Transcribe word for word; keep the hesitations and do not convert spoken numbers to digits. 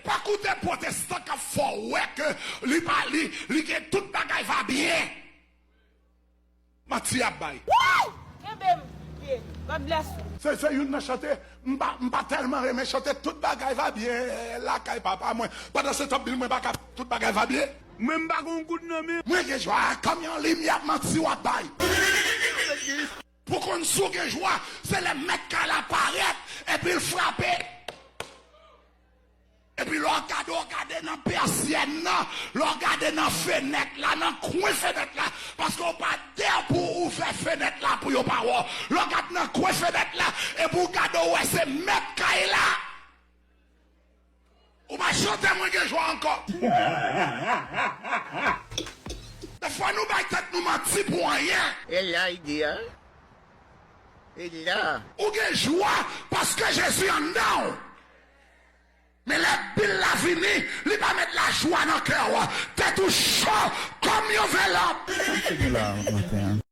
Pa koute pwotestan k ap fè w wè ke li pa, li, li gen tout bagay va byen. Manti y ap bay. Woy! Kenbe m pye. God bless you. Se, se youn nan chante, m pa, m pa tèlman renmen chante tout bagay va byen lakay papa mwen. Pandan se tan bil mwen pa ka tout bagay va byen. Mwen m pa gon goud nan men. Mwen gen jwa, kòm yon limyè manti w ap bay. Pou konn si w gen jwa, se lè mèt kay la parèt epi l frape. Epi lè w gade, w gade nan pèsyèn nan, lè w gade nan fenèt la, nan kwen fenèt la, paske w pa dè pou w ouvè fenèt la pou yo pa wè w. Lè w gade nan kwen fenèt la, epi w gade w wè se mèt kay la. Ou pa chante mwen gen jwa ankò. Dèfwa nou bay tèt nou manti pou anyen. E la, ide a. E la. Ou gen jwa paske Jezi anndan w. Men lè bil la vini, li pa met lajwa nan kè w. Tèt ou cho kòm yon velòp. Sa k te gen la maten an?